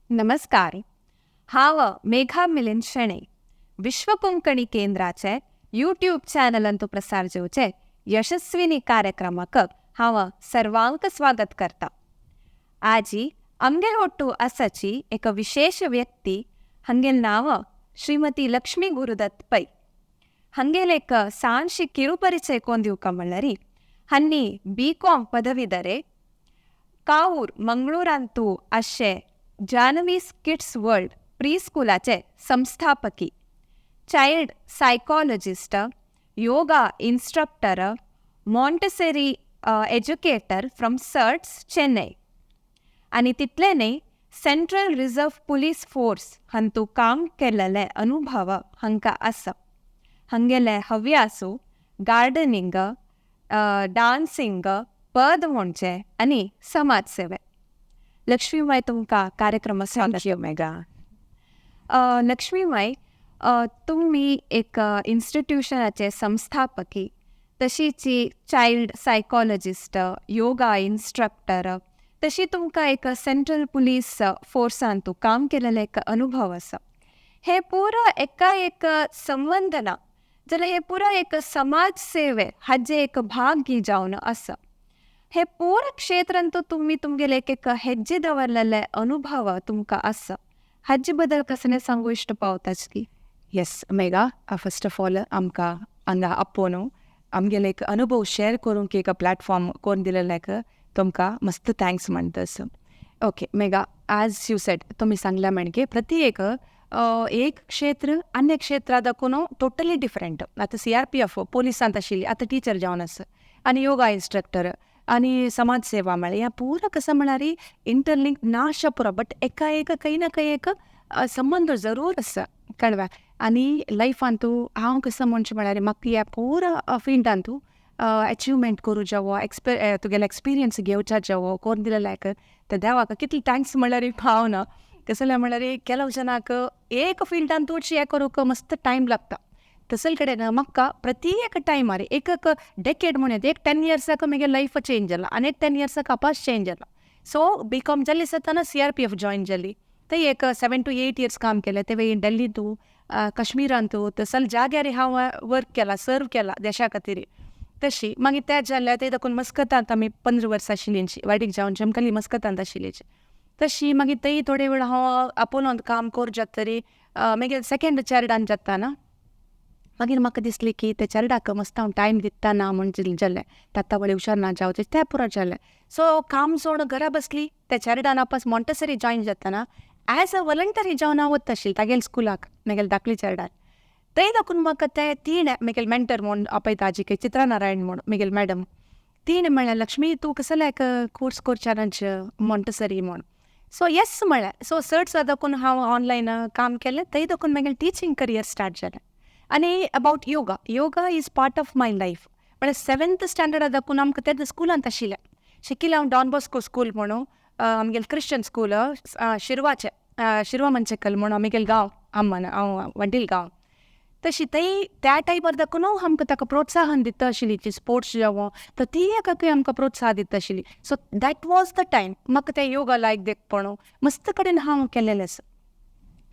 नमस्कार. हांव मेघा मिलिंद शेणै, विश्व कोंकणी केंद्राचे यूट्यूब चॅनलांतु प्रसार जावचे यशस्विनी कार्यक्रमाक हांव सर्वांक स्वागत करता. आजी आमगेर ಒಟ್ಟು आसाची एक विशेष व्यक्ती. हांगेल नांव श्रीमती लक्ष्मी गुरुदत्त पै. हांगेल एक सानशी ಕಿರುಪರಿಚಯ कोन दिवका म्हणल्यार, हांणी बी.कॉम पदवीधरे, कावूर मंगळूरांतू आशे जानवीस किड्स वर्ल्ड प्री स्कुलाचे संस्थापकी, child psychologist, yoga instructor, Montessori educator from CERTS Chennai आनी तितलें न्हय, सेंट्रल रिझर्व पुलीस फोर्स हांतू काम केलेले अनुभव हांकां आसा. हांगेले हव्यासू गार्डनिंग, डान्सिंग, पद म्हणचे आनी समाज सेवे. लक्ष्मीमाय, तुमकां कार्यक्रमात स्वागत. Thank you, Megha. लक्ष्मीमाय, तुम्ही एक इन्स्टिट्यूशनाचे संस्थापकी, तशीच चायल्ड सायकोलॉजिस्ट, योगा इन्स्ट्रक्टर, तशी तुमकां एक सेंट्रल पुलीस फोर्सांतू काम केलेले एक अनुभव आसा. हे पुरो एका एक संबंद ना जाल्यार हे पुरो एक समाज सेवे हाजे एक भाग जावन आसा. हे पुरो क्षेत्रांतू तुमी तुमगेले एक एक हेज्जे दवरलेले अनुभव तुमकां आसा. हाजे बद्दल कसलें सांगू इश्ट पावताच की? Yes Megha, first of all आमकां हांगा आपोवन आमगेले एक अनुभव शेअर करूंक एक प्लॅटफॉर्म कोरून दिलेल्याक तुमकां मस्त thanks म्हणटास. Okay Megha, as you said, तुमी सांगल्या म्हणगे प्रति एक एक क्षेत्र अन्य क्षेत्रा दाखोवन टोटली डिफरंट. आतां सीआरपीएफ पोलिसांत आशिल्ली, आतां टिचर जावन आसा आनी योगा इन्स्ट्रक्टर आनी समाज सेवा म्हळ्यार ह्या पुरा कसं म्हळ्यार इंटरलिंक नाशा पुरो, बट एका एक खंय ना खंय एक संबंद जरूर आसा, कळ्ळें? आनी लायफांतू हांव कसं म्हणचें म्हळ्यार म्हाका ह्या पुरा फिल्डांतू अचिवमेंट करूं जावो, एक्सपे तुगेले एक्सपिरियन्स घेवच्या जावो कोरून दिलेल्याक ते देवाक कितले thanks म्हणल्यार हांव ना. कसलें म्हळ्यार ಕೆಲವು ಜನಾक एक फिल्डांतूच हें करूंक मस्त टायम लागता. तसले कडेन म्हाका प्रति एक टायमार एक एक डेकेड म्हणूं येता, एक 10 इयर्साक म्हगे लायफ चेंज जाला आनी एक 10 इयर्साक आपास चेंज जाला. सो बी.कॉम जाल्ली आसतना सीआरपीएफ जॉयन जाली. थंय एक 7 टू 8 इयर्स काम केलें. ते डेल्लींतू, काश्मीरांतू, तसले जाग्यार हांव वर्क केला, सर्व केला देशा खातीर. तशी मागीर तें जालें, ते दाखोवन मस्कतांत आमी 15 वर्सां आशिल्लीं, वाडीक जावन जमखली मस्कतांत आशिल्ली. तशी मागीर थंय थोडे वेळ हांव आपोलोंत काम करूं जाता तरी मागीर सेकेंड चेरडान जाता ना, मागीर म्हाका दिसलें की ते चेरडाक मस्त हांव टायम दिता ना म्हूण जालें. ताता हुशार ना जावचें तें पुरो जालें. सो काम सोडून घरा बसली. त्या चेरडान आपस मॉन्टेसरी जॉयन जातना एज अ वॉलंटरी जावन हांव वता आशिल्लें तागेले स्कुलाक, म्हगेले धाकली चेरडान. थंय दाखोवन म्हाका ते तिणें म्हगेले मेंटर म्हूण आपयता आजीक, चित्रा नारायण म्हूण म्हगेली मॅडम, तिणें म्हणलें, "लक्ष्मी, तूं कसलें एक कोर्स करच्या नाच मॉन्टेसरी?" म्हूण. सो येस म्हळें. सो सर्ट्स दाखोवन हांव ऑनलायन काम केलें. थंय दाखोवन म्हगेलें टिचींग करियर स्टार्ट जालें. आनी about yoga, yoga is part of my life. म्हळ्यार सेवन्थ स्टँडर्डा दाखोवन आमकां तेन्ना स्कुलांत आशिल्लें, शिकिल्लें हांव डॉन बॉस्को स्कूल म्हणून, आमगेलें क्रिश्चन स्कूल शिरवाचें, शिरवा मंचेकल म्हणून आमगेलें गांव, अम्मन हांव वंडील गांव. तशी थंय त्या टायमार दाखोवन आमकां ताका प्रोत्साहन दिता आशिल्ली ती स्पोर्ट्स जावं तर ती एकाकय आमकां प्रोत्साहन दिता आशिल्ली. So that was the time म्हाका तें योगा लायक देखपण मस्त कडेन हांव केलेलें आसा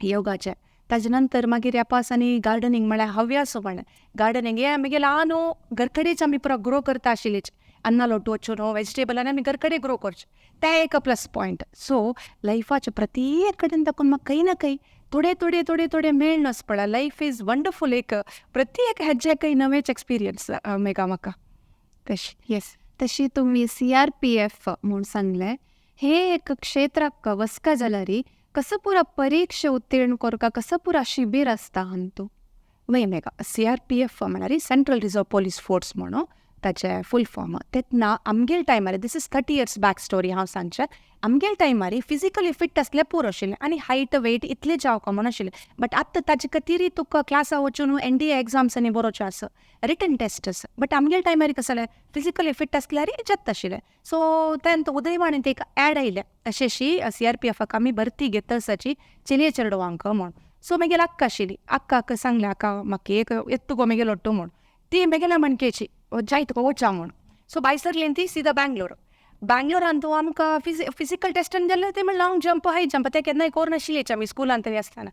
योगाचें. ताजे नंतर मागीर ह्या पास आनी गार्डनिंग म्हळ्यार हव्यास म्हळ्यार गार्डनिंग हें आमगेलें ल्हान न्हू, घर कडेच आमी पुरो ग्रो करता आशिल्लीच. अन्ना लोटू वचून वेजिटेबल आनी आमी घर कडेन ग्रो करचें, तें एक प्लस पॉयंट. सो लायफाचे प्रत्येक कडेन दाखोवन म्हाका खंय ना खंय थोडे थोडे थोडे थोडे मेळ्ळ पडला. Life is wonderful. एक प्रत्येक हेज्याकय नवेच एक्सपिरियन्स मेळटा म्हाका तशें, येस. तशी तुम्ही सीआरपीएफ म्हूण सांगलें. हे एक क्षेत्राक वसका जाल्यार कसं पुरा परीक्षा उत्तीर्ण करका, कसं पुरा शिबीर आसता हांतू? वय मेघा, सीआरपीएफ म्हळ्यार सेंट्रल रिजर्व पोलीस फोर्स म्हणून ताचें फूल फॉर्म. तेन्ना आमगेले टायमार, this is 30 years back story हांव सांगचें, आमगेले टायमार फिजिकली फिट आसल्यार पुरो आशिल्लें आनी हायट वेट इतलें जावं कॉमन आशिल्लें. बट आतां ताजे खातीर तुका क्लासा वचून एनडीए एग्जाम्स आनी बरोवच्यो आसा, रिटन टेस्ट आसा. बट आमगेले टायमार कसलें जालें, फिजिकली फिट आसल्यार जाता आशिल्लें. सो तेन्ना उदयवाणींत एक एड आयलें अशी अशी सीआरपीएफाक आमी भरती घेता आसाची चेडये चेडवांक म्हूण. सो मागीर अक्का आशिल्ली, अक्काक सांगलें, "अक्का, म्हाका एक येता गो मागीर लोट्टू" म्हूण. ती मागीर म्हणकेची, "जाय तुका, वचा" म्हूण. सो भायर सरली ती सिदा बँगलोर. बँगलोरांत आमकां फिजिकल टेस्टान जालें तें म्हणलें लाँग जंप, हाय जंप. तें केन्नाय कोरनाशिल्लेच आमी स्कुलान तरी आसतना.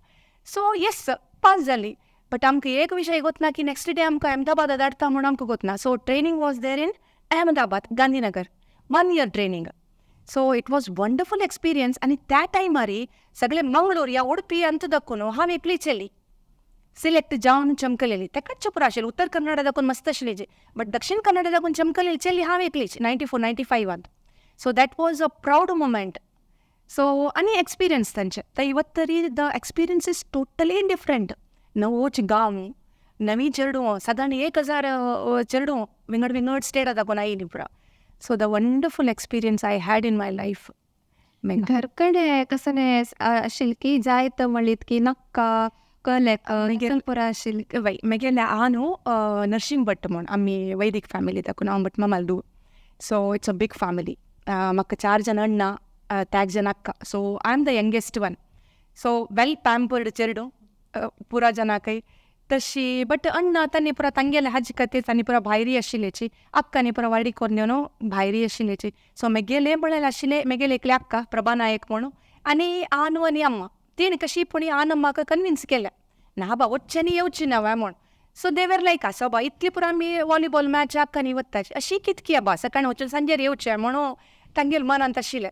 सो येस, पास जाली. बट आमकां एक विशय गोतना की नेक्स्ट डे आमकां अहमदाबादा धाडटा म्हूण आमकां गोतना. So training was there in Ahmedabad, Gandhinagar, one year training. So it was wonderful experience. आनी त्या टायमार सगळे मंगळूर या उडपी अंत दाखोवन हांव एकली चली सिलेक्ट जावन चमकलेली. तेकाच पुरो आशिल्लें, उत्तर कन्नडा दाखोवन मस्त आशिल्ली, बट दक्षिण कन्नडा दाखोवन चमकलेली चली हांव एकलीच 94-95. So that was a proud moment. So आनी एक्सपिरियन्स तांचे तर ಇವತ್ತು तरी the experience is totally different. नवोच गांव, नवी चेडूं, सादारण 1000 चेडूं विंगड विंगड स्टेटा दाखोवन आयली पुरा. So the wonderful experience I had in my life. घर कडेन कसलें आशिल्लें की जायत म्हणलीत की नाक्का कलेक पुरा आशिल्लें? वय, म्हगेलें आ न्हू नरसिंह भट म्हूण, आमी वैदीक फॅमिली दाखोवन, हांव भट मामाल धूव. So it's a big family. म्हाका चार जाण अण्णा, त्याग जण अक्का. So I am the youngest one, so well pampered चेडूं पुरा जनाकय तशी. बट अण्णा तांणी पुरा तांगेले हाजी खातीर तांणी पुरा भायरी आशिल्ल्याची, अक्कानी पुरा वाडी करून न्हू भायरी आशिल्ल्याची. सो म्हगेलें म्हळ्यार आशिल्लें म्हगेलें एकलें अक्का प्रभा नायक म्हणून आनी आनू आनी अम्मा. तेणी कशी पूण आनम्माक कन्विन्स केलें, ना बा, वच्चें न्ही, येवची ना म्हूण. सो दे वर लायक, आसा बा, इतली पुरो आमी वॉलीबॉल मॅच अक्कानी वत्ताची, अशी कितकी बा, सकाळी वचून सांजेर येवचें म्हणून तांगेले मनांत आशिल्लें.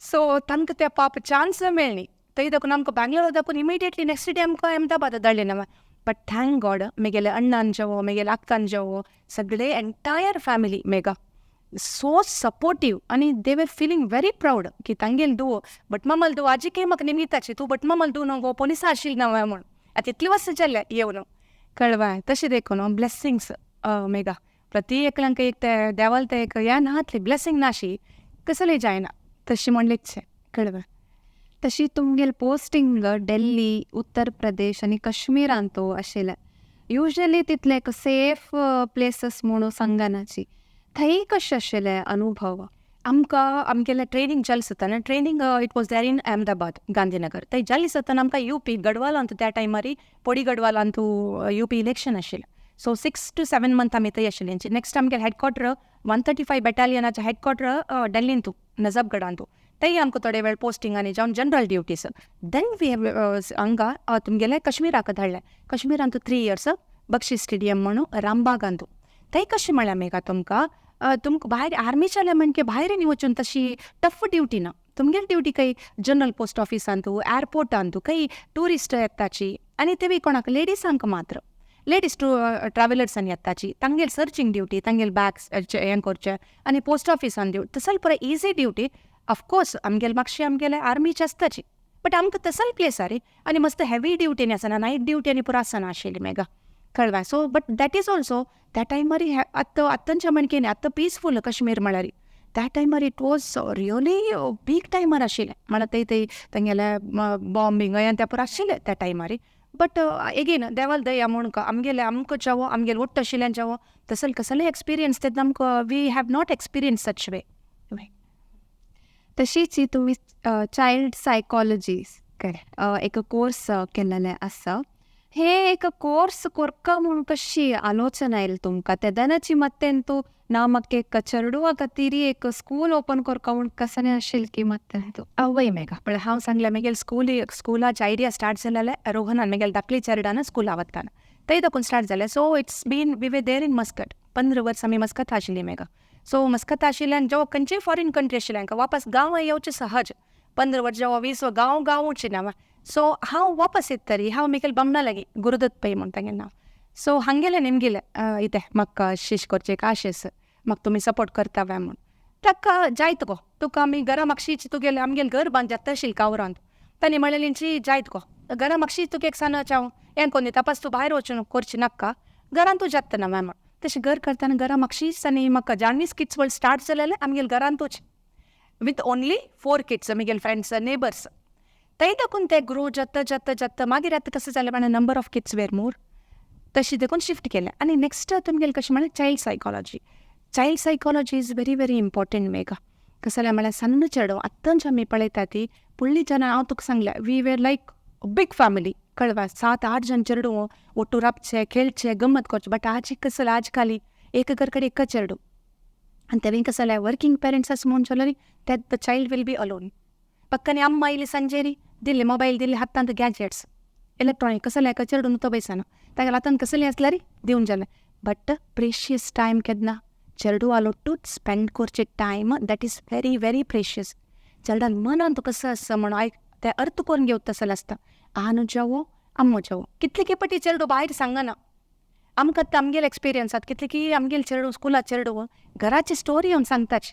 सो तांकां त्या पाप चान्स मेळ्ळी. थंय दाखोवन आमकां बँगलोर दाखोवन इमिडिएटली नेक्स्ट डे आमकां अहमदाबाद धाडलें ना. बट thank God, म्हगेले अण्णान जेवो, म्हगेले अक्कान जेवो, सगळे entire family mega so supportive आनी they were feeling very proud की तांगेले धुवो भटमामाल धुवो. आजिकय म्हाका निमिताची, तूं भटमामाल धुव न्हू गो, पोलिसा आशिल्ली ना म्हूण. आतां इतली वर्सां जाल्या येवन, कळवाय तशें देखून ब्लेसिंग्स मेगा प्रति एकल्यांक एक ते देवाल ते एक हें नातली ब्लेसिंग नाशी कसलें जायना तशें म्हणलेच, कळवाय. तशी तुमगेल पोस्टिंग डेल्ली, उत्तर प्रदेश आनी काश्मीरांत आशिल्लें. युजली तितले एक सेफ प्लेसीस म्हणून सांगनाची, थंय कशें आशिल्लें अनुभव? आमकां आमगेलें ट्रेनींग जालें जाताना, training it was there in Ahmedabad, Gandhinagar. थंय जालें जाताना आमकां युपी गडवालांत, त्या टायमार पोडी गडवालांत युपी इलेक्शन आशिल्लें. सो 6 टू 7 मंथ आमी थंय आशिल्ले. नेक्स्ट आमगेलें हेडक्वॉर्टर, 135 बॅटालियनाचें हेडक्वॉर्टर डेल्लींतू, नजफगडांतू. थंय आमकां थोडे वेळ पोस्टिंग आनी जावन general duties. Then we हांगा तुमगेलें कश्मीराक धाडलें. कश्मीरांत 3 इयर्स, बक्षी स्टेडियम म्हणून रामबागांतू. थंय कशें म्हळ्यार मेगा तुमकां, तुमकां भायर आर्मी चले म्हणके भायर न्ही वचून तशी टफ ड्युटी ना. तुमगेली ड्युटी खंय जनरल पोस्ट ऑफिसांतू, एअरपोर्टांतू, खंय ट्युरिस्ट येताची आनी ते कोणाक लेडिसांक मात्र, लेडीज टू ट्रॅव्हलर्सान येताची, तांगेली सर्चिंग ड्युटी, तांगेले बॅग्स हें करचें आनी पोस्ट ऑफिसान ड्युटी, तसल पुरो इजी ड्युटी. ऑफकोर्स आमगेले मातशें आमगेले आर्मीचे आसताची, बट आमकां तसल प्लेसार आनी मस्त हेवी ड्युटी आसना, नायट ड्युटी आनी पुरो आसना आशिल्ली मेगा, कळवा. So but that is also त्या टायमार आतां आतांच्या म्हणके न्ही, आतां पिसफूल कश्मीर म्हळ्यार त्या टायमार it was really big टायमार आशिल्लें. म्हळ्यार थंय थंय तेंगेले बॉम्बिंग हें तें पुरो आशिल्लें त्या टायमार. बट एगेन देवाल दया म्हूण आमगेले आमकां जेवो, आमगेले वट्ट आशिल्ल्यान जेवो तसले कसलेय एक्सपिरियन्स तेन्ना आमकां we have not experience such way. तशीच ही तुमी चायल्ड सायकोलॉजी एक कोर्स केलेलें आसा. हे एक कोर्स कोरका म्हूण कशी आलोचना आयली तुमकां तेदनाची? मत्तेंतू ना म्हाका एक चेडवा खातीर एक स्कूल ओपन करका म्हूण कसलें आशिल्लें की मत्तेंतू? वय मेगा, पण हांव सांगलें, मागीर स्कुलाचे आयडिया स्टार्ट जालेले रोहनान, मागीर धाकली चेरडान स्कुला वताना थंय दाखोवन स्टार्ट जालें. So it's been we were there in Muscat. 15 वर्सां आमी मस्कत आशिल्ली मेगा. सो मस्कत आशिल्ल्यान जेव्हा खंयचीय फॉरेन कंट्री आशिल्ल्यान वापस गांवां येवचें सहज. 15 वर्स जेव्हा 20 गांव गांवूच ना. सो हांव वापस येत तरी हांव मागीर बामणा लागीं गुरुदत्त पै म्हूण तांगेलें नांव. सो हांगेलें निमगेलें, इतें म्हाका शिश करचें एक आशेस, म्हाका तुमी सपोर्ट करता काय म्हूण. ताका जायत गो, तुका आमी घरा मागशीच तुगेलें आमगेलें घर बांद जाता आशिल्लें कावरांत. तांणी म्हणलें, जायत गो, घरा मागशीच तुका एक सानाच हांव हें करून दिता, पास तूं भायर वचून करचें नाका, घरांतूच जाता ना म्हूण. तशें घर करतना घरा मागशीच आनी म्हाका जाणवीस किड्स वर्ल्ड स्टार्ट जालेलें आमगेले घरांतूच विथ ओन्ली फोर किड्स, म्हगेले फ्रेंड्स, नेबर्स. थंय दाखून ते ग्रो जाता जाता जाता मागीर आतां कसं जालें म्हळ्यार number of kids were more, तशी देखून शिफ्ट केलें. आनी नेक्स्ट तुमगेलें कशें म्हळ्यार child psychology. Child psychology is very very important mega. कसं जालें म्हळ्यार सन्न चेडो आत्तांच आमी पळयता ती पुडली जाणां, हांव तुका सांगलें, we were like big family, कळवा, सात आठ जण चेडूं ಒಟ್ಟು राबचे, खेळचे, गम्मत करचे. बट आज कसं आज खाली एक घर कडेन एकच चेडूं. आनी तेवें कसं जालें, वर्किंग पेरंट्स आसा म्हूण जाल्यार that the child will be alone. पक्कनी अम्मा आयली सांजेरी, दिले मोबायल, दिले हातांत गॅजेट्स इलेक्ट्रॉनीक, कसलें एका चेडूं तो बैसना, तागेल्या हातान कसलें आसल्यार दिवन जालें. बट प्रेशियस टायम केन्ना चेडवा लोटूच स्पेंड करचे time, that is very very precious. चेडवान मनान कसो आसा म्हणून आयक, ते अर्थ करून घेवता तसलें आसता. आनु जावो अम्मो जावो, कितले खेपटी चेडूं भायर सांगना आमकां, आतां आमगेले एक्सपिरियन्स आसा कितले की आमगेले चेडूं स्कुलात चेडूं घराची स्टोरी येवन सांगताच,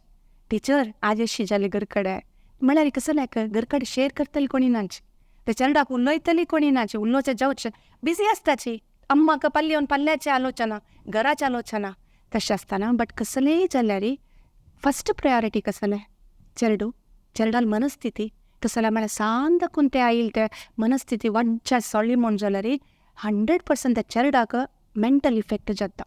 टिचर आज अशी जाली घर कडेन. म्हळ्यार कसलें घर कडेन शेअर करतली कोणी नाच, ते चेडवाक उलयतली कोणी नाच, उलोवचें जावचें बिजी आसताची अम्माक पल्ले येवन पल्ल्याचे आलोचना, घराचे आलोचना तशें आसतना. बट कसलेंय जाल्यार फस्ट प्रायोरिटी कसलें चेडूं, चेडवाल मनस्थिती कसलें म्हळ्यार सान दाखून ते आयल ते मनस्थिती वाडच्या सोडली म्हूण जाल्यार 100% त्या चेडवाक मेंटल इफेक्ट जाता.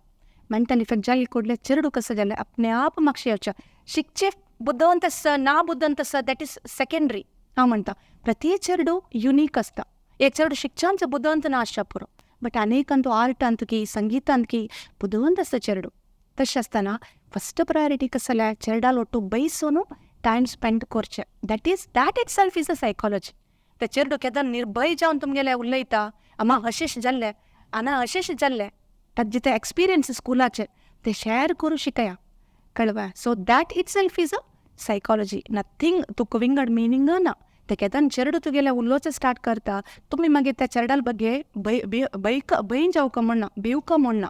मेंटल इफेक्ट जाली कुडले चेडूं कसं जालें आपणे आप मातशें येवचें शिकचें बुद्दवंत आसा ना बुद्दवंत आसा, that is secondary. हांव म्हणटा प्रति चेडूं युनीक आसता. एक चेडूं शिक्षांच बुद्दवंत ना आसच्या पुरो, बट अनेकांत आर्टांत की संगितांत की बुद्दवंत आसता चेडूं. तशें आसतना फस्ट प्रायोरिटी कसं जाल्यार चेडा लोटू बैसून टायम स्पेंड करचें, that is that itself is a psychology. ते चेडूं केन्ना निर्भय जावन तुमगेलें उलयता, अम्मा अशेंच जाल्लें आना अशेंच जाल्लें, ताजे ते एक्सपिरियन्स स्कुलाचे ते शेअर करूं शिकया, कळवा. So that itself is a psychology, nothing तुका विंगड मिनींग ना. ते केदन चेडूं तुगेलें उलोवचें स्टार्ट करता, तुमी मागीर त्या चेडाल बगे भंय भंय भंय जावका म्हणना, भिवका म्हणना,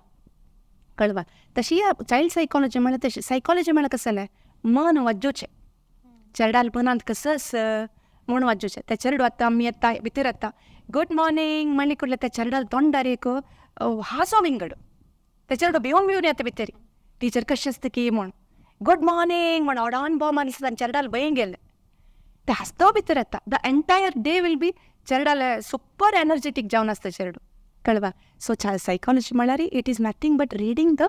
कळवा. तशी चायल्ड सायकोलॉजी म्हळ्यार तशी सायकोलॉजी म्हळ्यार कसं जालें मन वाजोवचें, चेडाल मनांत कसं आसा म्हूण वाजोवचें. ते चेडूं आतां आमी येता भितर येता गुड मॉर्निंग म्हणली कुडलें त्या चेडाल तोंडार एक हांसो विंगड, ते चेडूं भिवन भिवन येता भितर, टिचर कशें आसता की म्हूण गुड मॉर्निंग म्हण ओडान बोव मारली, चेडाल भंय गेलें, ते हांसतो भितर येता. The entire day will be चेडाले super energetic जावन आसता चेडूं, कळवा. सो सायकोलॉजी म्हळ्यार it is nothing but reading the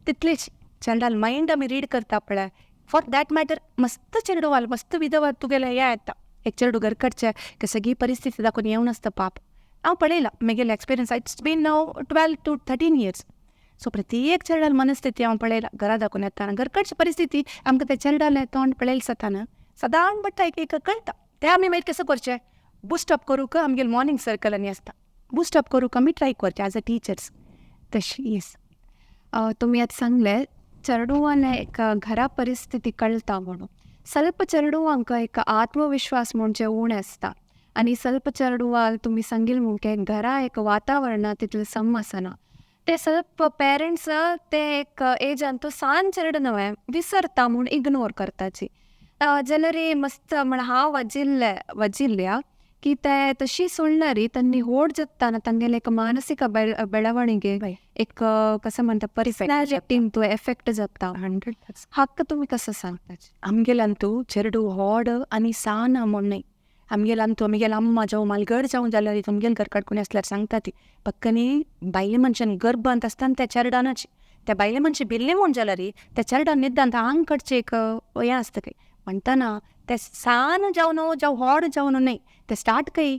तितलेच चेडाल मायंड आमी रीड करता पळय. फॉर that matter मस्त चेडवाल मस्त विधवा तुगेलें हें येता, एक चेडूं घर कडचें की सगळी परिस्थिती दाखोवन येवन आसता पाप. हांव पळयलां म्हगेलें experience, it's been now 12 to 13 years. So प्रत्येक चेडवाल मनस्थिती हांव पळयलां घरा दाखोवन येतना, घरकडची परिस्थिती आमकां त्या चेडवालें तोंड पळयलें जाताना सदांच बट एक एक कळटा. तें आमी मागीर कसं करचें, बुस्टअप करूंक आमगेलें मॉर्निंग सर्कल आनी आसता, बुस्टअप करूंक आमी ट्राय करचें एज अ टिचर्स तशी. येस. तुमी आतां सांगलें चेडवाले एक घरा परिस्थिती कळटा म्हणून, ಸ್ವಲ್ಪ चेडवांक एक आत्मविश्वास म्हणजे उणें आसता आनी ಸ್ವಲ್ಪ चेडवां तुमी सांगिल म्हणके घरा एक वातावरण तितलें सम आसना, ते ಸ್ವಲ್ಪ पेरंट्स ते एक एजान तो सान चेडूं न्हय विसरता म्हूण इग्नोर करताची जाल्यार मस्त म्हण हांव वाजिल्लें वाजिल्ल्या की ते तशी सोडल्यार तांणी व्हड जाताना तांगेले एक मानसीक ಬೆಳವಣಿಗೆ एक कसं म्हणटा पर्सनॅलिटीन तो एफेक्ट जाता. 100%. हाका तुमी कसं सांगता? आमगेल्यान तूं चेडूं व्हड आनी सान म्हूण न्हय, आमगेल्यान तूं आमगेले अम्मा जावं मालगड जावं जाल्यार तुमगेले घर कोणी आसल्यार सांगता ती पक्कनी बायल मनशान गर्भांत आसतना त्या चेरडानाची त्या बायले मनशे भिल्ले म्हूण जाल्यार त्या चेरडान निदान आंग कडचें एक हें आसता खंय म्हणटना ते सान जावन जावं व्हड जावन न्हय, ते स्टार्ट खंय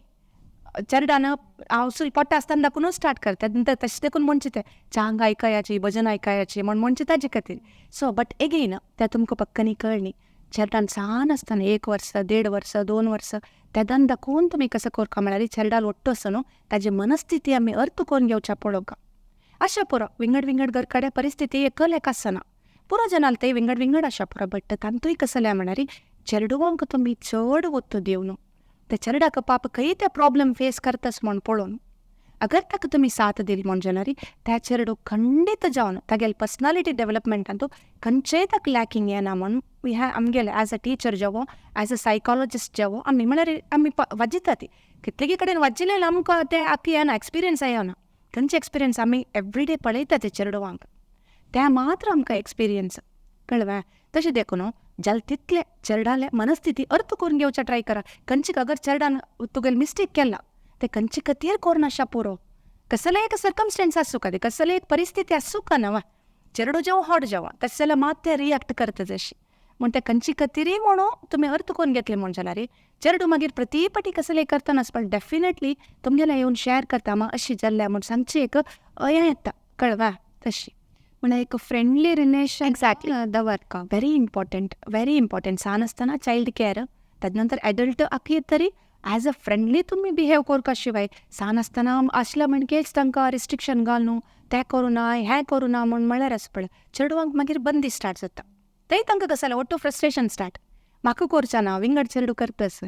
चेरडान हांव पोटा आसतना दाखोवनूच स्टार्ट करता, तशें देखून म्हणचें तें चांग आयकायाची भजन आयकायाची म्हण म्हणचें ताजे खातीर. सो बट एगेन तें तुमकां पक्कनी कळ्ळी चेरडान सान आसतना 1 वर्स 1.5 वर्स 2 वर्स तेदान दाखोवन तुमी कसो करता म्हळ्यार चेरडाल ओट्टो आसा न्हू ताजी मनस्थिती आमी अर्थ करून घेवच्या पळोवंक आशा पुरो. विंगड विंगड घर कडेन परिस्थिती एकल एक आसना, पुरो जनाल ते विंगड विंगड आशा पुरो, बट तांतूय कसलें म्हळ्यार चेडवांक तुमी चड ओत्तो दिवन ते चेरडाक पाप खंय ते प्रॉब्लम फेस करतास म्हूण पळोवन अगर ताका तुमी साथ दिली म्हूण जाल्यार त्या चेडू खंडीत जावन तागेले पर्सनालिटी डेवलपमेंटान खंयचेय ताका लॅकिंग येना म्हूण ह्या आमगेले एज अ टिचर जावं एज अ सायकोलॉजिस्ट जावं आमी म्हळ्यार आमी वाजयता ती कितलेकी कडेन वाजिल्ले आमकां ते आख्खी येना एक्सपिरियन्स येना, खंयचे एक्सपिरियन्स आमी एवरीडे पळयता ते चेडवांक त्या मात्र आमकां एक्सपिरियन्स कळ्ळें. तशें देखून जालें तितलें चेरडाले मनस्थिती अर्थ करून घेवच्या ट्राय करा. खंयचे अगर चेरडान तुगेले मिस्टेक केला ते खंयचे खातीर करनाशा पुरो, कसलें एक सर्कमस्टन्स आसूं का, कसलें एक परिस्थिती आसूं का ना, चेडो जावं हॉट जावं तशें जाल्यार मात ते रिएक्ट करता जशी म्हूण ते खंयचे खातीरय म्हणून तुमी अर्थ करून घेतले म्हूण जाल्यार चेडू मागीर प्रतिपटी कसलें करतना पण डेफिनेटली तुमगेलें येवन शेअर करता मा अशी जाल्ल्या म्हूण सांगची एक हें येता, कळवा तशी. म्हळ्यार एक फ्रेंडली रिलेशन दवरका. Very important, very important. सान आसतना चायल्ड केअर, ताजे नंतर एडल्ट आखी तरी एज अ फ्रेंडली तुमी बिहेव करपा शिवाय सान आसतना आसलें म्हणकेच तांकां रिस्ट्रिक्शन घाल न्हू, तें करूं ना, हें करूं ना म्हूण म्हळ्यार आसा पळय, चेडवांक मागीर बंदी स्टार्ट जाता. तेय तांकां कसो जालें ऑटो फ्रस्ट्रेशन स्टार्ट, म्हाका करचें ना, विंगड चेडूं करता आसा,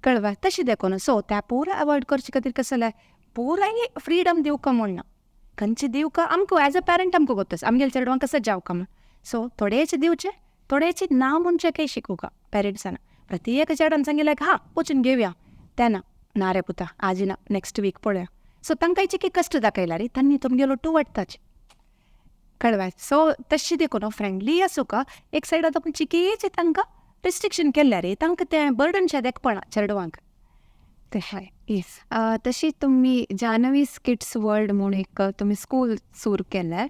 कळवा तशें देखून. सो त्या पुरा अवॉयड करचे खातीर कसो जालें पुराय फ्रिडम दिवका म्हूण ना, खंयचे दिवका आमकां एज अ पॅरंट आमकां गोत्त आसा आमगेले चेडवांक कसो जावका म्हूण. सो थोडेचे दिवचे, थोडेचे ना म्हणचे काही शिकोवका पेरंट्सान. प्रत्येक चेडवान सांगिल्लें हां वचून घेवया, तें ना, ना रे पुता आज ना, नेक्स्ट वीक पळोवया. सो तांकां चिके कश्ट दाखयला रे तांणी तुमगेलो टू वाडटाचे, कळवा. सो तशें देखून फ्रेंडली आसूका एक सायड आतां पूण चिकेचे तांकां रिस्ट्रिक्शन केल्लें रे, तांकां तें बर्डन शें देखपणा चेडवांक. हय, तशी तुमी जानवीस किड्स वर्ल्ड म्हूण एक तुमी स्कूल सुरू केलें,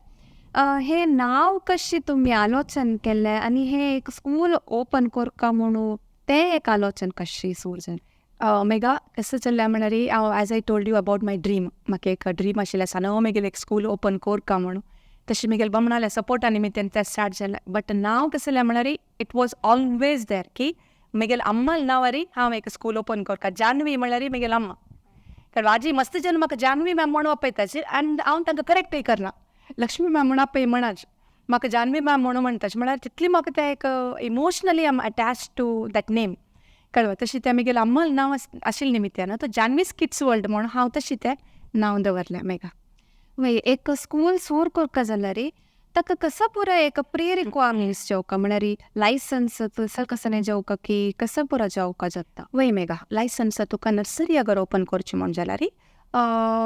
हे नांव कशी तुमी आलोचन केलें आनी हे एक स्कूल ओपन करका म्हणून तें एक आलोचन कशी सुरू जालें? मेघा कसो चल्ल्या म्हणल्यार हांव as I told you about my dream, म्हाका एक ड्रीम आशिल्लें सान म्हगेलें एक स्कूल ओपन करका म्हणून. तशें म्हगेले बामणाल्या सपोर्टा निमित्तान तें स्टार्ट जालें. बट नांव कसलें म्हणल्यार it was always there की म्हगेले अम्माल नांवारी हांव एक स्कूल ओपन करता, जानवी म्हणल्यार म्हगेली अम्मा. कारण आजी मस्त जन म्हाका जानवी मॅम म्हणून आपयताची आनी हांव तांकां करेक्टय करना, लक्ष्मी मॅम म्हणून आपय म्हणाच, म्हाका जानवी मॅम म्हणून म्हणटाच, म्हळ्यार तितली म्हाका तें एक emotionally I am attach to that name, कळवा. तशें तें म्हगेलें अम्माल नांव आशिल्लें निमित्तान तो जानवीस किड्स वर्ल्ड म्हणून हांव तशें तें नांव दवरलें. मेघा वय एक स्कूल सुरू करका जाल्यार ताका कसो पुरो एक प्री रिक्वायरमेंट्स जेवका, म्हळ्यार लायसन्स तसो कसो जेवका की कसो पुरो जेवका जाता? वय मेघा, लायसन्स तुका नर्सरी अगर ओपन करची म्हूण जाल्यार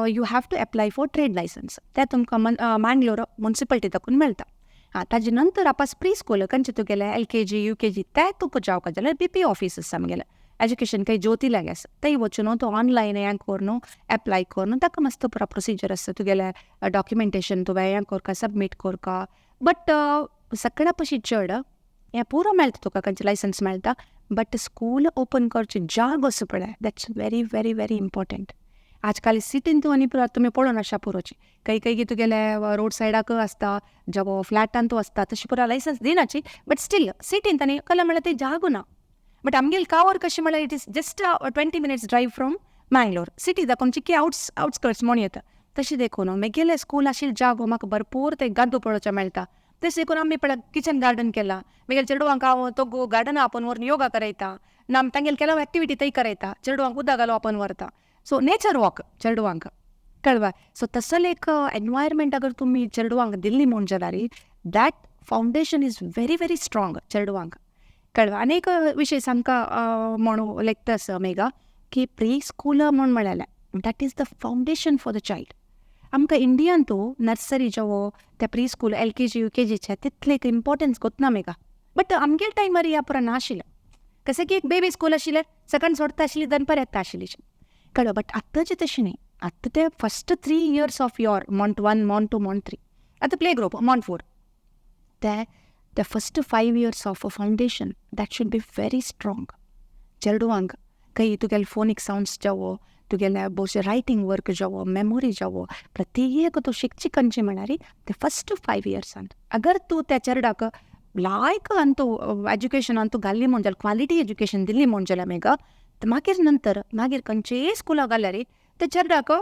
you have to apply for trade licence, तें तुमकां मँगलोर मुन्सिपालिटी दाखून मेळटा. आं, ताजे नंतर आपास प्री स्कूल खंयचे तुगेलें LKG UKG तें तुका जावका जाल्यार BP office आसा आमगेलें एज्युकेशन काही ज्योती लागीं आसा, थंय वचून तूं ऑनलायन हें करून एप्लाय करून ताका मस्त पुरो प्रोसिजर आसता, तुगेलें डॉक्युमेंटेशन तुवें हें करका सबमीट करका. बट सगळ्या पशी चड हें पुरो मेळटा तुका, खंयचें लायसन्स मेळटा, बट स्कूल ओपन करचें जागो आसा पळय, that's very very very important. आजकाल सिटीन तूं आनी तुमी पळोवन आशा पुरोची काही काही तुगेले रोड सायडाक आसता, जवो फ्लॅटान तूं आसता, तशें पुरो लायसन्स दिनाची, बट स्टील सिटीन तांणी कला म्हळ्यार ते जागो ना. बट आमगेले कावर कशें म्हळ्यार it is just 20 minutes drive from Mangalore city, दाखोवन चिकी आउटस्कर्ट्स म्हूण येता. तशें देखून म्हगेलें स्कूल आशिल्लें जागो म्हाका भरपूर ते गादो पळोवचें मेळटा. तशें देखून आमी पळय किचन गार्डन केलां, म्हगेले चेडवांक हांव तो गार्डन आपोवन व्हरून योगा करयता ना, तांगेले ಕೆಲವು आक्टिविटी थंय करयता, चेडवांक उदक घालून आपोवन व्हरता. सो नेचर वॉक चेडवांक, कळवा. सो तसले एक एनवायरमेंट अगर तुमी चेडवांक दिल्ली म्हूण जाल्यार that foundation is very very strong चेडवांक, कळवा. आनी एक विशय सामका म्हणून लेखता आसा मेघा की प्री स्कूल म्हूण म्हळ्यार that is the foundation for the child. आमकां इंडियान तूं नर्सरी जावो त्या प्री स्कूल LKG UKGचे तितलें एक इम्पॉर्टन्स गोतना मेघा. बट आमगेले टायमार ह्या पुरा नाशिल्लें, कशें की एक बेबी स्कूल आशिल्लें, सकाळी सोडता आशिल्ली दनपार येता आशिल्ली, कळ्ळें. बट आतांचें तशें न्ही, आतां ते first 3 years of your mont 1 mont 2 mont 3, आतां प्ले ग्रुप मॉन्ट 4, ते the first 5 years of a foundation that should be very strong. चेडवांक खंय तुगेले फोनीक सावंड्स जावो, तुगेले बोशे रायटींग वर्क जावो, मेमोरी जावो, प्रत्येक तूं शिकची खंयची म्हळ्यार ते फस्ट 5 इयर्सान अगर तूं त्या चेरडाक लायक आनी तूं एज्युकेशनान तूं घाल्ली म्हूण जाल्यार, क्वॉलिटी एज्युकेशन दिल्ली म्हूण जाल्यार मेघा, मागीर नंतर मागीर खंयचेय स्कुलाक घाल्यार ते चेरडाक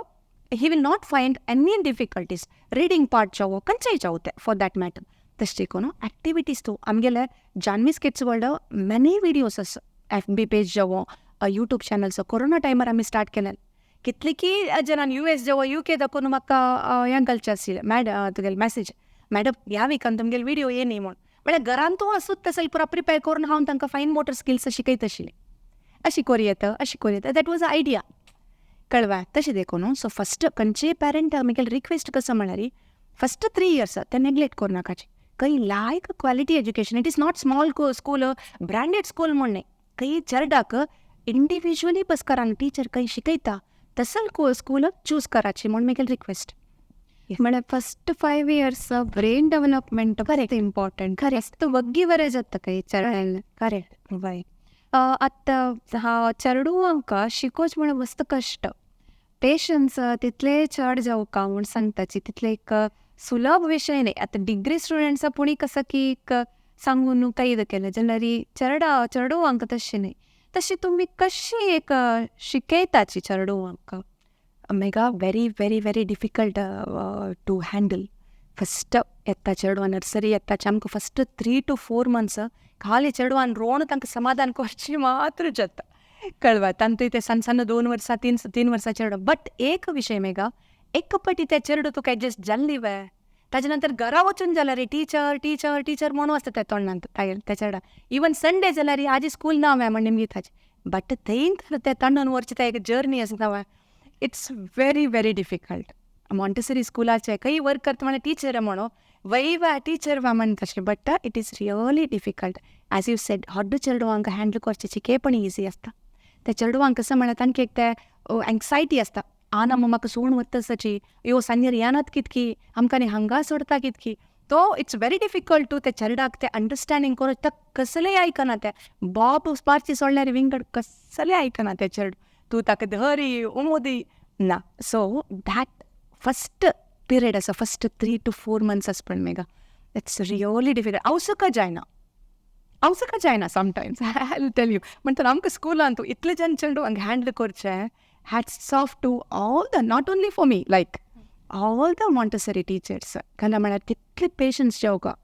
he will not find any difficulties, reading part जावो खंयचेय जावो ते फॉर that matter. तशें देखून एक्टिविटीज तूं आमगेले Janvi's kids world many videos आसा, FB page जावो, यूट्यूब चॅनल्स, कोरोना टायमार आमी स्टार्ट केले, कितले की जाणान US जावो UK दाखोवन म्हाका हें घालचें आशिल्लें मॅड तुगेले मॅसेज, मॅडम ह्या विकान तुमगेले व्हिडियो ये न्ही म्हूण, म्हळ्यार घरान तूं आसूत तसो पुरा प्रिपेर करून हांव तांकां फायन मोटर स्किल्स शिकयत आशिल्लें, अशी करूं येता अशी करूं येता, that was a idea, कळवा. तशें देखून सो फस्ट खंयचेय पॅरंट म्हगेले रिक्वेस्ट कसो म्हळ्यार फस्ट 3 इयर्स ते नेग्लेक्ट करूं नाकाचे, खंय लायक quality education, it is not small school branded school म्हूण न्ही, खंय चेरडाक इंडिविज्युअली बस करान टिचर खंय शिकयता तसल स्कूल चूज कराची म्हूण म्हगेली रिक्वेस्ट. म्हळ्यार first 5 years brain development correct important, correct वग्गी बरें जाता काय चेरडान. करेक्ट वय. आतां हा चेडवांक शिकोवचें म्हळ्यार मस्त कश्ट, पेशन्स तितले चड जावका म्हूण सांगताची, तितले एक सुलभ विशय न्ही. आतां डिग्री स्टुडंट्सा पुणी कसो की एक सांगून कैद केलें जाल्यार चेरडा चेडवांक तशें न्ही. तशी तुमी कशी एक शिकयताची चेडवांक? Megha, very very very difficult to handle. First येता चेडवां नर्सरी येताचे आमकां फस्ट 3 टू 4 मंथ्स खाली चेडवान रोण तांकां समाधान करची मात्र जाता, कळवा. तांतू ते सಣ್ण सण्ण 2 वर्सां, 3 3 वर्सां चेडो. बट एक विशय मेघा, एक पटी ते चेडू तुका एडजस्ट जाल्ली वे, ताजे नंतर घरा वचून जाल्यार टीचर टीचर टीचर म्हणून आसता त्या तोंडांत त्या चेडा. इवन संडे जाल्यार आजी स्कूल ना वे म्हण निमगिताचे. बट थंय ते तंडून व्हरचे ते एक जर्नी आसता वे, it's very very difficult. Montessori स्कुलाचे खंय वर्क करता म्हळ्यार टिचर म्हणो वय वा टिचर वा म्हण तशें, but it is really difficult. As you said, हड्ड चेडवांक हँडल करचें चिकेपण इजी आसता. त्या चेडवांक कसो म्हळ्यार तांकां एक ते एंग्जायटी आसता, आन अम्मा म्हाका सोडून वता, यो सांजेर येनात कितकी, आमकां न्ही हांगा सोडता कितकी. तो it's very difficult to ते चेरडाक ते अंडरस्टँडींग करून. ते कसलेय आयकना. ते बॉब मारची सोडल्यार विंगड कसलेय आयकना ते चेडूं. तूं ताका धरी उमोदी ना. सो that first period आसा, फस्ट 3 टू 4 मंथ्स आसा पण मेघा, it's really difficult. आवसुका जायना, आवसुका जायना समटायम्स, I tell you. म्हणटा आमकां स्कुलान तूं इतले जन चेडूं हँडल करचें, hats off to all the, not only for me, like all the Montessori teachers. कारण म्हळ्यार तितले पेशन्स जेवका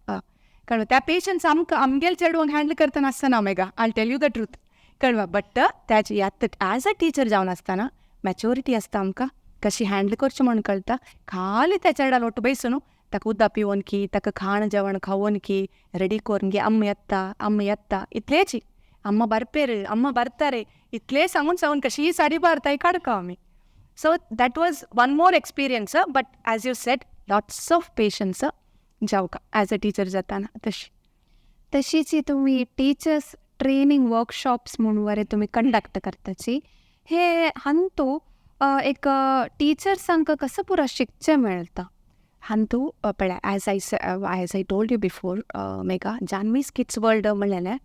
कळ्ळें. त्या पेशन्स आमकां आमगेले चेडवांक हँडल करतना आसना Megha, I tell you the truth, कळवा. बट त्याची याद एज अ टिचर जावन आसतना मॅच्युरिटी आसता, आमकां कशी हँडल करचें म्हूण कळटा. खाली त्या चेडा ಒಟ್ಟು ಬಯಸುನು ताका उदक पिवोन की, ताका खाण जेवण खावोन की रेडी करून की, अम्मा येता, अम्मा येता इतलेची, अम्मा बरपेर, अम्मा बरतारे इतले सांगून सांगून कशी साडी बारताय काडका आमी. So that was one more experience, but as you said, lots of patience जावका एज अ टिचर जाताना तशी. तशीच तुम्ही टीचर्स ट्रेनिंग वर्कशॉप्स म्हणून वरे तुमी कंडक्ट करताची. हे हांतू एक टिचर्सांक कसं पुरा शिकचें मेळटा? हांतू पळय, as I told you before Megha, Janvi's kids world म्हणलेलें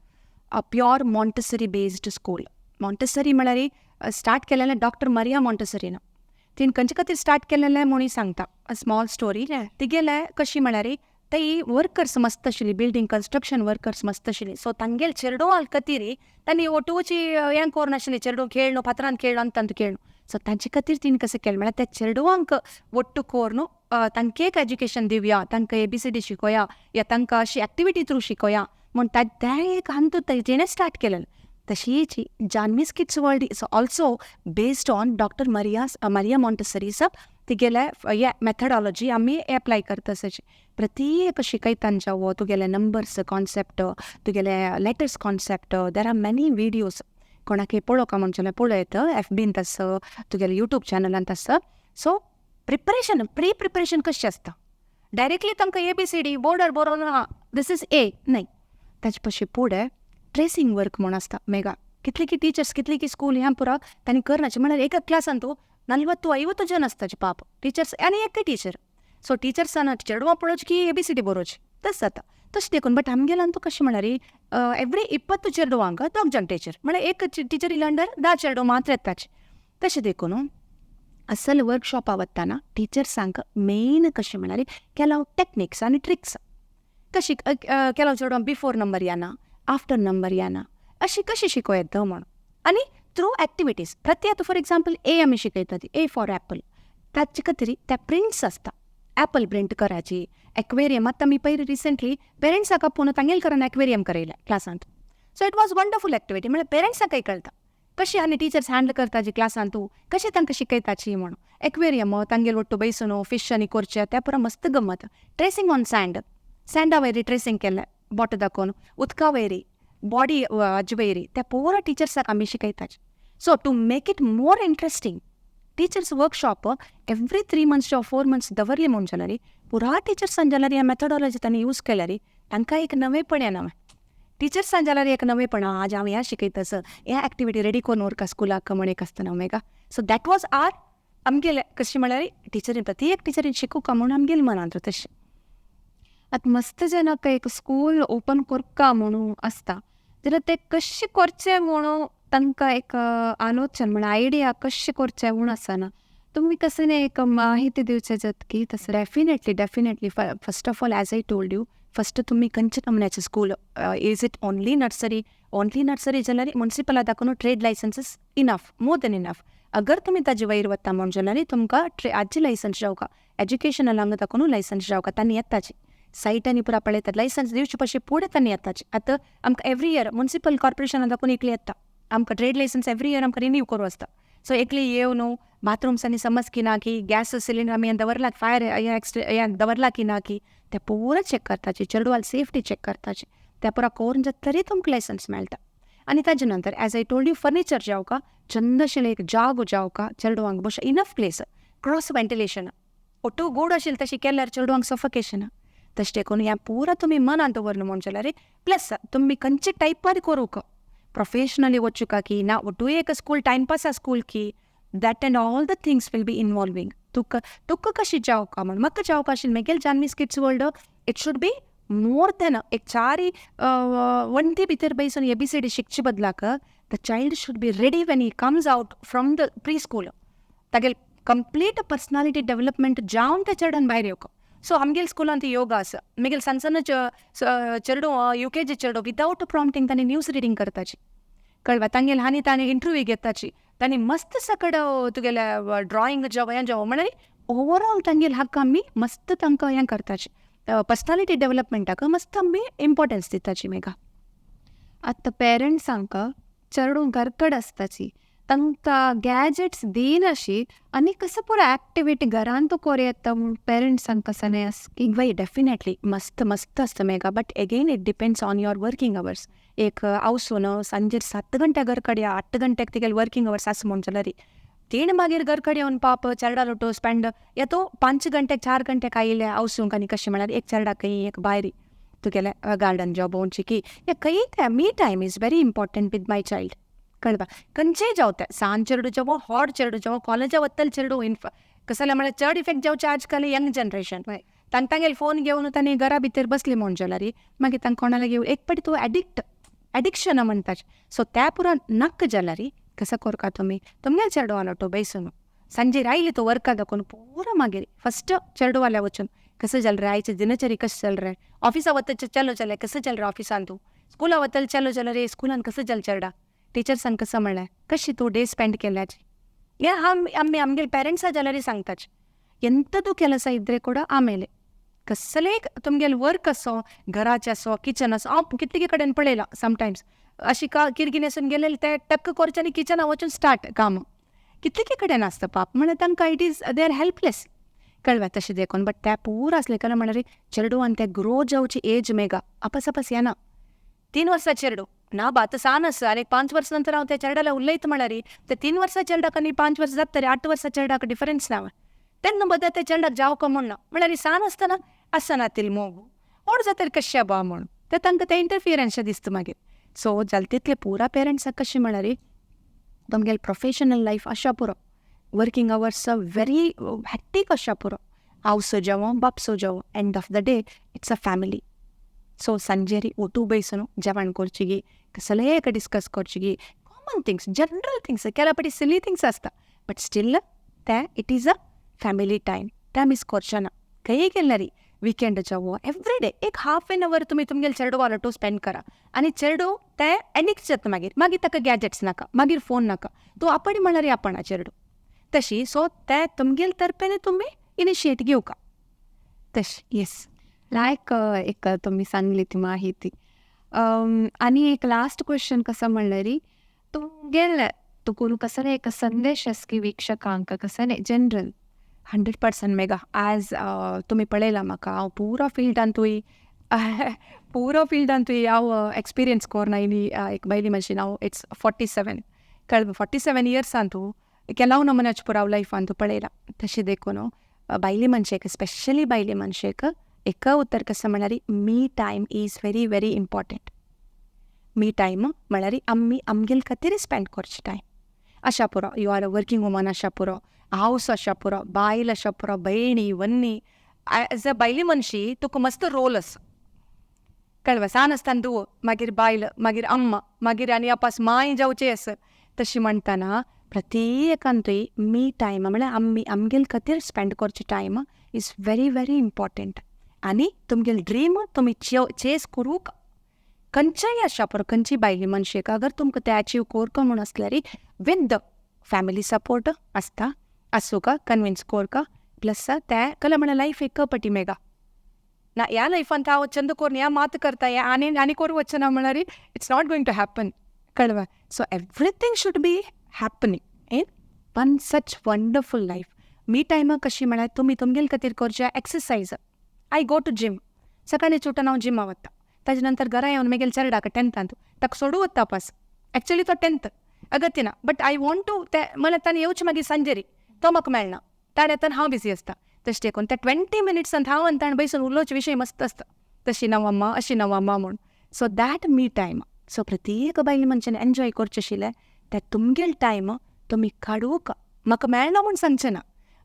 pure Montessori based school. Montessori म्हळ्यार स्टार्ट केलेलें डॉक्टर मरिया मॉन्टेसरीन. तिणें खंयचे खातीर स्टार्ट केलेलें म्हणून सांगता, अ स्मॉल स्टोरी. तिगेले कशी म्हळ्यार ती वर्कर्स मस्त आशिल्ली, बिल्डींग कन्स्ट्रक्शन वर्कर्स मस्त आशिल्ली. सो तांगेले चेडवां खातीर तांणी ओटोची हें करून आशिल्ली, चेडूं खेळ्ळो, फातरान खेळ्ळो आनी तांतू खेळ्ळो. सो तांचे खातीर तिणें कशें केलें म्हळ्यार त्या चेडवांक ಒಟ್ಟು करून तांकां एक एज्युकेशन दिवया, तांकां एबीसीडी शिकोया या तांकां अशी एक्टिविटी थ्रू शिकोया म्हूण तें एक हांतू तिणें स्टार्ट केलेलें. तशीच Janvi's Kids World is also based on Doctor Maria Montessori's तिगेले हे मेथडॉलॉजी आमी एप्लाय करता. तशें प्रत्येक शिकयतना जावं तुगेले नंबर्स कॉन्सेप्ट, तुगेले letters concept, there are many videos. कोणाकय पळोवका म्हण जाल्यार पळयत, एफबीन आसा, तुगेले युट्यूब चॅनलांत आसा. सो प्रिपरेशन, प्री प्रिपरेशन कशें आसता, डायरेक्टली तांकां एबीसीडी बोर्डार बरोवन this is a न्हय. ताजे पशी फुडें ट्रेसींग वर्क म्हूण आसता मेघा. कितली की टिचर्स, कितली की स्कूल ह्या पुरा तांणी करनाचे. म्हळ्यार एका क्लासान तूं 40-50 जन आसताचे पाप टिचर्स आनी एकय टिचर. सो टिचर्सान चेडवां पळोवची की एबीसीडी बरोवची, तशें जाता तशें देखून. बट आमगेल्यान तूं कशें म्हळ्यार एवरी 20 चेडवांक दोग जाण टिचर, म्हळ्यार एक टिचर अंडर 10 चेडवां मात्र येताचे. तशें देखून असल वर्कशॉपा वतना टिचर्सांक मेन कशें म्हळ्यार ಕೆಲವು टॅक्निक्स आनी ट्रिक्स कशी ಕೆಲವು चेडवां बिफोर नंबर येना, आफ्टर नंबर येना, अशी कशी शिकोवं येता म्हूण आनी थ्रू एक्टिविटीज. प्रति आतां फॉर एग्जाम्पल ए आमी शिकयतात, ए फॉर एपल, ताचे खातीर त्या प्रिंट्स आसता, एपल प्रिंट करायची, एक्वेरियम. आतां आमी पयर रिसंटली पेरंट्साक आपोवन तांगेले घरान aquarium करयलें क्लासांत. So it was wonderful activity. म्हळ्यार पेरंट्सांकय कळटा कशी आनी टिचर्स हँडल करताची क्लासान, तूं कशें तांकां शिकयताची म्हणून. एक्वेरियम तांगेले ಒಟ್ಟು बैसून फिश आनी करचें तें पुरा मस्त गम्मत. ट्रेसिंग ऑन सँड, सँडा वयरी ट्रेसिंग केलें बोट दाखोवन, उदका वयरी, बॉडी हाजे वयरी, त्या पुरा टिचर्साक आमी शिकयताची. So to make it more interesting, teachers workshop every 3 months or 4 months दवरली म्हूण जाल्यार पुरा टिचर्सान जाल्यार ह्या मेथडॉलॉजी तांणी यूज केल्यार तांकां एक नवेपण येना. टिचर्सान जाल्यार एक नवेपण, आज हांव ह्या शिकयता सर, ह्या एक्टिविटी रेडी करून व्हरका स्कुलाक म्हण एक आसतना Omega. So that was are आमगेले कशें म्हळ्यार टिचरीन प्रत्येक टिचरीन शिकूका म्हूण आमगेले मनांत तशें. आतां मस्त जाणांक एक स्कूल ओपन करका म्हणून आसता जाल्यार ते कशें करचें म्हणून तांकां एक आलोचन म्हळ्यार आयडिया कशें करचें म्हूण आसना. तुमी कसं एक माहिती दिवचे जात की तसं? Definitely, definitely. First of all, as I told you, first तुमी खंयच्या नमुन्याचें school, is it only nursery? Only nursery जाल्यार मुन्सिपला दाखोवन trade licence is enough, more than enough. अगर तुमी ताजे वयर वता म्हण जाल्यार तुमकां हाजी लायसन्स जावका, एज्युकेशनल हांगा दाखोवन लायसन्स जावका. तांणी येताची सायटांनी पुरा पळयतात, लायसन्स दिवचे पशी फुडें तांणी येताची. आतां आमकां एवरी इयर मुन्सिपल कॉर्पोरेशना दाखोवन एकली येता आमकां, ट्रेड लायसन्स एवरी इयर आमकां रिन्यू करूं आसता. सो एकली येवन बाथरूम्सांनी समज की ना की गॅस सिलिंडर आमी दवरला, फायर हें दवरला की ना की ते पुरा चॅक करताची, चेडवाल सेफ्टी चॅक करताची. ते पुरा करून जाता तरी तुमकां लायसन्स मेळटा. आनी ताजे नंतर, as I told you, furniture जावका, चंदशें एक जागो जावका, चेडवांक बस इनफ प्लेस, क्रॉस वेंटिलेशन, ಒಟ್ಟು ಗೂಡು आशिल्लें तशें केल्यार चेडवांक सफोकेशन. तशें देखून हें पुरा तुमी मनांत दवरलें म्हूण जाल्यार, प्लस तुमी खंयचे टायपार करूंक प्रोफेशनली वचूका की ना, ಒಟ್ಟು एक स्कूल टायमपास स्कूल की, that and all the things will be involving. तुका तुका कशी जावका म्हण म्हाका जावका आशिल्लें म्हगेलें Janvi's Kids World, it should be more than एक चारी वण्टी भितर बैसून एबीसीडी शिकचे बदलाक, the child should be ready when he comes out from the pre school. तागेले कंप्लीट पर्सनालिटी डेवलपमेंट जावन त्या चेडवान भायर येवक. सो आमगेले स्कुलांत योगा आसा. म्हगेले सण सण चेडूं, यूकेजी चेडूं, विदावट प्रॉम्प्टींग तांणी न्यूज रिडींग करताची, कळवा? तांगेले आनी ताणें इंटरव्यू घेताची, तांणी मस्त सकड तुगेले ड्रॉइंग जावं हें जावं, म्हळ्यार ओवरऑल तांगेले हक्क आमी मस्त तांकां हें करताची, पर्सनालिटी डेवलपमेंटाक मस्त आमी इम्पॉर्टन्स दिताची मेघा. आतां पेरंट्सांक चेडूं घरकड आसताची, तांकां गॅजेट्स दिनाशी आनी कसं पुरो एक्टिविटी घरांत कोर येता म्हूण पेरंट्सांक कसं न्हय आस की? वय, डेफिनेटली, मस्त मस्त आसता Megha, but again it depends on your working hours. एक हावसून सांजेर 7 गंट्या घर कडेन, 8 गंट्याक तुगेले वर्किंग अवर्स आसा म्हूण जाल्यार, तीण मागीर घर कडेन येवन पाप चेरडा लोटो स्पेंड या तो 5 गंट्याक, 4 गंट्याक आयिल्ले हावसूंक. आनी कशें म्हळ्यार एक चेरडाक खंय एक भायर तुगेले गार्डन जावं भोंवची की या खंय, ते me time is very important with my child, कळपा? खंयचेय जावं तें, सान चेडूं जावं, व्हड चेडूं जावं, कॉलेजा वतले चेडूं, इनफ कसं जाल्यार म्हळ्यार चड इफेक्ट जावचें आजकाल यंग जनरेशन. तांकां तांगेले फोन घेवन तांणी घरा भितर बसली म्हूण जाल्यार मागीर तांकां कोणा लागीं एक पाटी तूं एडिक्ट, एडिक्शन म्हणटा. सो त्या पुरा नाका जाल्यार कसो करका तुमी, तुमगेले चेडवालो तो बैसून सांजेर आयली तूं वर्का दाखोवन पुरो, मागीर फस्ट चेडवाल्या वचून कसं जालें रे, आयचे दिनचरी कशें जालें रे, ऑफिसा वतचे चलो जालें, कसं जालें रे ऑफिसान, तूं स्कुला वतले चलो जालें रे, स्कुलान कसं जालें चेडा, टिचर्सान कसं म्हणलें, कशी तूं डे स्पेंड केल्याची हे आमी आमगेले पेरेंट्सा जाल्यार सांगताची. ಎಂಥದ್ದು ಕೆಲಸ ಇದ್ದರೆ ಕೂಡ ಆಮೇಲೆ कसले तुमगेले वर्क असो, घराचे असो, किचन असो, हांव कितले कडेन पळयलां, समटायम्स अशी का किरगिनेसून गेलेले ते टक्क करचें आनी किचना वचून स्टार्ट काम. कितले कडेन आसता पाप, म्हळ्यार तांकां it is they are helpless, कळ्ळें? तशें देखून, बट ते पूर आसले कारण म्हळ्यार चेडूं आनी ते ग्रो जावची एज मेगा आपस आपस येना. 3 वर्सां चेडूं ना बा, आतां सान आसा आनी 5 वर्सां नंतर हांव त्या चेरडाला उलयता म्हळ्यार ते 3 वर्सां चेरडाक आनी 5 वर्सां जाता तरी 8 वर्सां चेरडाक डिफरन्स ना. तेन्ना बद्दल त्या चेरडाक जावका म्हण ना, म्हळ्यार सान आसतना आसना तितलें मोग, व्हड जातरी कशें बा म्हूण ते तांकां तें इंटरफियरन्स दिसता मागीर. सो जालें तितलें पुरा पेरंट्साक कशें म्हळ्यार तुमगेलें प्रोफेशनल लायफ आशा पुरो, वर्किंग अवर्स व्हेरी हॅक्टीक आशा पुरो, आवसो जावं बापसो जावं, end of the day it's a family. So संजेरी ಒಟ್ಟು ಬೈಸನು जेवण करची, कसलें डिस्कस करची, कॉमन थिंग्स, जनरल थिंग्स, केला पाटी सिली थिंग्स आसता, बट स्टील ते it is a family time, ते मिस करचें ना. खंयी गेल्यार विकेंड जावं, एवरी डे एक हाफ एन our तुमी तुमगेले चेडवा टू स्पेंड करा आनी चेडूं तें एडिक्ट जाता मागीर. मागीर ताका गॅजेट्स नाका, मागीर फोन नाका, तूं आपण म्हळ्यार आपण चेडूं तशी. सो ते तुमगेले तर्फेन तुमी इनिशिएट घेवका तशें, येस. लायक एक तुम्ही सांगली ती माहिती. आनी एक लास्ट क्वेश्चन कसं म्हणल्यार, तुमगेले तुकून कसले एक संदेश आस की वीक्षकांक कसं न्ही जनरल? 100% मेगा. ॲज तुमी पळयलां म्हाका, हांव पुरो फिल्डांतूय, पुरो फिल्डांतूय हांव एक्सपिरियन्स करून आयली. एक बायली मशीन हांव, it's 47, कळ्ळें? 47 इयर्सांतू केलाव नमुन्याचे पुराव लायफांतू पळयलां. तशें देखून बायले मनशेक, स्पेशली बायले मनशेक एक उतर कसं म्हळ्यार me time is very very important. Me time म्हळ्यार आमी आमगेले खातीर स्पेंड करचे टायम अशा पुरो. You are a working woman आशा पुरो, हावस आशा पुरो, बायल आशा पुरो, भयणी वन्नी, एज अ बायले मनशी तुका मस्त रोल आसा, कळ्ळें? सान आसतना धुवो, मागीर बायल, मागीर अम्मा, मागीर आनी अपास मांय जावचें आसा. तशें म्हणटना प्रत्येकान थंय मी टायम म्हळ्यार आमी आमगेले खातीर स्पेंड करचे time is very very important. आनी तुमगेले ड्रीम तुमी चेस करूंक खंयच्याय आशा पर खंयची बायल मनशेक अगर तुमकां तें अचीव करका म्हूण आसल्यार विथ the family support आसता आसूं कन्विन्स कोरका प्लस ते कला म्हळ्यार लायफ एक पटी मेगा ना. ह्या लायफान हांव चंद करून ह्या मात करता ह्या आनी आनी करूं वचना म्हळ्यार it's not going to happen, कळवा. So everything should be happening in one such wonderful life. Me टायमाक कशी म्हळ्यार तुमी तुमगेले खातीर करचे exercise. I go to gym. सकाळी उठून हांव जिमा वता. ताजे नंतर घरा येवन मागीर चेरडाक टेंथांत ताका सोडू वता पास. एक्चुअली तो टेंथ अगत्य ना, बट I want to ते म्हळ्यार ताणें येवचें मागीर सांजेरी तो म्हाका मेळना, ताणें येतना हांव बिजी आसता. तशें देखून त्या 20 मिनिट्सान हांव आनी ताणें बैसून उलोवचे विशय मस्त आसता, तशी नवम्मा अशी नवम्मा म्हूण. So that me time. So प्रत्येक बायल मनशान एन्जॉय करचें आशिल्लें ते तुमगेले टायम तुमी काडूंक म्हाका मेळना म्हूण सांगचें ना,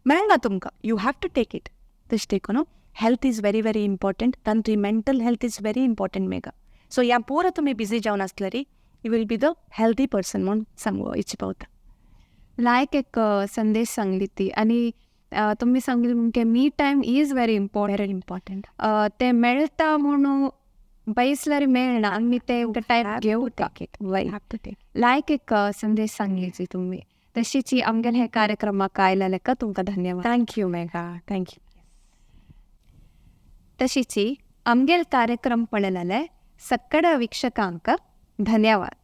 मेळना तुमकां, you have to take it. तशें देखून health is very very important. तांतूय mental health is very important Megha. So ह्या पुरो तुमी बिजी जावन आसल्यार you will be the healthy person म्हूण सांगू इच्छा पावता. लायक एक संदेश सांगली ती आणि तुम्ही सांगली की me time is very important. Very important. ते मेळटा म्हणून बैसल्यार मेळना, आमी ते टायम घेवता. Have to take. लायक एक संदेश सांगलीची तुम्ही. तशीच आमगेले हे कार्यक्रमाक आयलेले का तुमकां धन्यवाद. Thank you Megha, thank you. तशीच आमगेल कार्यक्रम पळयलेले सक्कड वीक्षकांक धन्यवाद.